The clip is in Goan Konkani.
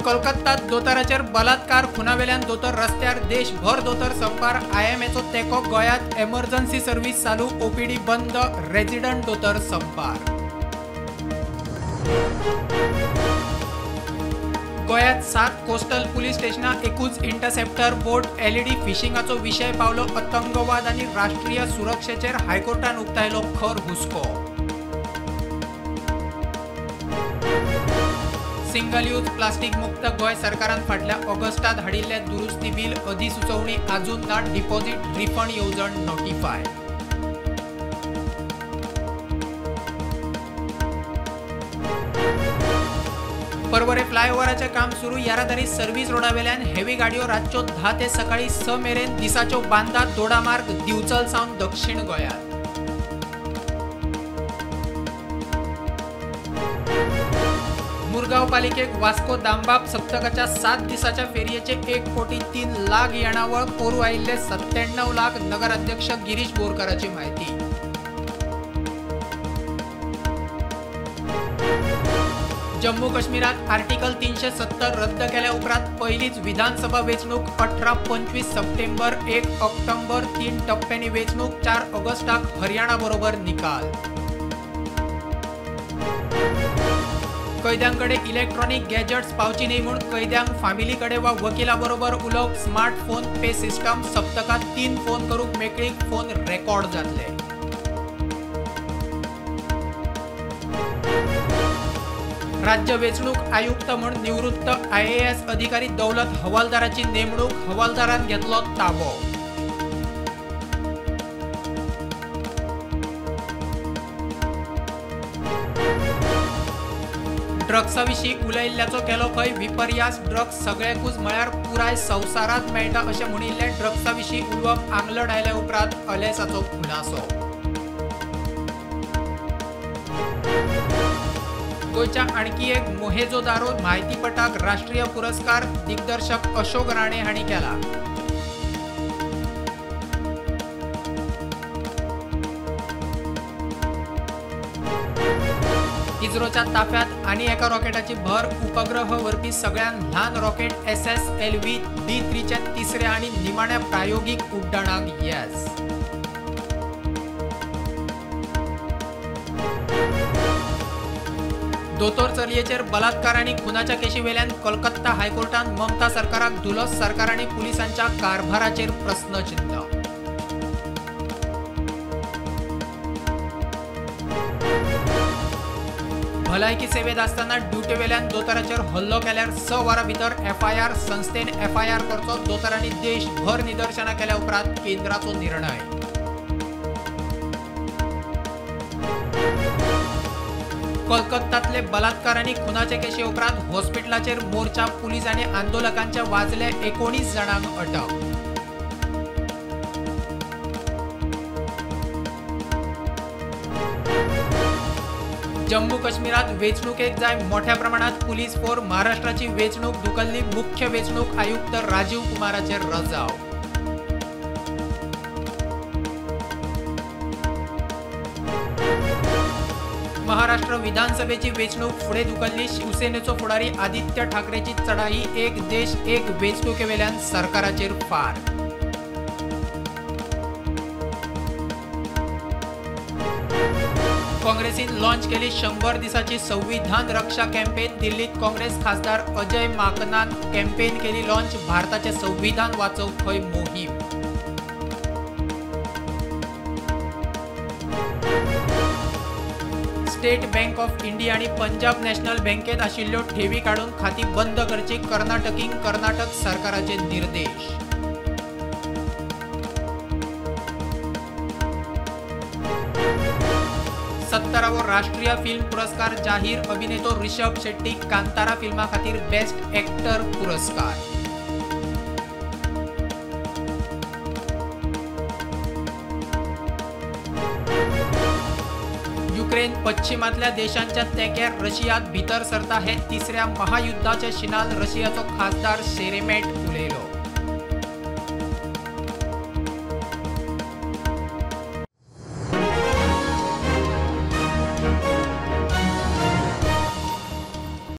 कोलकातात दोतोराचेर बलात्कार, खुनावेल्यान दोतोर रस्त्यार, देशभर दोतोर संपार, आयएमएचो तेंको, गोंयांत एमर्जन्सी सर्वीस चालू, ओपीडी बंद, रेजिडंट दोतोर संपार। गोंयांत 7 कोस्टल पुलीस स्टेशनां, एकूच इंटरसेप्टर बोट, एलईडी फिशिंगाचो विशय पावलो आतंकवाद आनी राष्ट्रीय सुरक्षेचेर हायकोर्टान उक्तायलो खर हुस्को। सिंगल यूज प्लास्टीक मुक्त गोंय सरकारान फाटल्या ऑगस्टात हाडिल्लें दुरुस्ती बील अधिसुचोवणी आजून ना, डिपॉझिट रिफंड येवजण नोटिफाय। पर्वरे फ्लायओव्हराचें काम सुरू, येरादारी सर्वीस रोडावेल्यान हेवी गाडयो रातच्यो 10 ते सकाळी 6 मेरेन, दिसाच्यो बांदा दोडामार्ग दिवचल सावन दक्षिण गोंयांत। मुरगांव पालिकेक वास्को दामबाब सप्तकाच्या 7 दिसाच्या फेरयेचे 1,03,00,000 येणावळ, पोरू आयिल्ले 97 लाख, नगराध्यक्ष गिरीश बोरकाराची म्हायती। जम्मू काश्मीरात आर्टिकल 370 रद्द केल्या उपरांत पयलीच विधानसभा वेंचणूक 18, 25 सप्टेंबर, 1 ऑक्टोबर, 3 टप्प्यांनी वेंचणूक, 4 ऑगस्टाक हरियाणा बरोबर निकाल। कैद्यांकडे इलेक्ट्रॉनिक गॅजेट्स पावची न्हय म्हूण कैद्यांक फामिलीकडे वा वकिला बरोबर उलोवप, स्मार्टफोन पे सिस्टम, सप्तकांत 3 फोन करूंक मेकळीक, फोन रेकॉर्ड जातले। राज्य वेंचणूक आयुक्त म्हूण निवृत्त आयएएस अधिकारी दौलत हवालदाराची नेमणूक, हवालदारान घेतलो ताबो। ड्रग्सा विशीं उलयिल्ल्याचो केलो खंय विपर्यास, ड्रग्स सगळ्याकूच म्हळ्यार पुराय संवसारांत मेळटा अशें म्हणिल्लें। ड्रग्सा विशीं उलोवप आंगलट आयल्या उपरांत अलेसाचो खुलासो। गोंयच्या आणखी एक मोहेजोदारो म्हायतीपटाक राष्ट्रीय पुरस्कार, दिग्दर्शक अशोक राणे हांणी केला। इस्रोच्या ताफ्यात आनी एका रॉकेटाची भर, उपग्रह व्हरपी सगळ्यांत ल्हान रॉकेट SSLV D3च्या तिसऱ्या आनी निमाण्या प्रायोगीक उड्डाणाक येस। दोतोर चलयेचेर बलात्कार आनी खुनाच्या केशीवेल्यान कोलकाता हायकोर्टान ममता सरकाराक धुलो, सरकार आनी पुलिसांच्या कारभाराचेर प्रस्नचिन्ह। भलायकी सेवेत आसतना ड्युटेवेल्यान दोतोराचेर हल्लो केल्यार 6 वरां भितर एफआयआर, संस्थेन एफआयआर करचो, दोतोरांनी देशभर निदर्शनां केल्या उपरांत केंद्राचो निर्णय। कोलकातातले बलात्कार आनी खुनाचे केशी उपरांत हॉस्पिटलाचेर मोर्चा, पुलीस आनी आंदोलकांच्या वाजले 19 जाणांक अटक। जम्मू काश्मीरात वेंचणुकेक जाय मोठ्या प्रमाणात पुलीस फोर, महाराष्ट्राची वेंचणूक धुकल्ली, मुख्य वेंचणूक आयुक्त राजीव कुमाराचेर रजाव। महाराष्ट्र विधानसभेची वेंचणूक फुडें धुकल्ली, शिवसेनेचो फुडारी आदित्य ठाकरेची चढाई, एक देश एक वेंचणुकेवेल्यान सरकाराचेर फार। काँग्रेसीन लॉन्च केली 100 दिसाची संविधान रक्षा कॅम्पेन, दिल्लीत काँग्रेस खासदार अजय माकनान कॅम्पेन केली लॉन्च, भारताचे संविधान वाचव खंय मोहीम। स्टेट बँक ऑफ इंडिया आनी पंजाब नॅशनल बँकेत आशिल्ल्यो ठेवी काडून खाती बंद करची, कर्नाटकींक कर्नाटक सरकाराचे निर्देश। सत्तरावो राष्ट्रीय फिल्म पुरस्कार जाहीर, अभिनेतो ऋषभ शेट्टी कांतारा फिल्मा खातीर बेस्ट एक्टर पुरस्कार। युक्रेन पश्चिमातल्या देशांच्या तेंक्यार रशियात भितर सरता हे तिसऱ्या महायुद्धाचे शिनाल, रशियाचो खासदार शेरेमेट उलयला।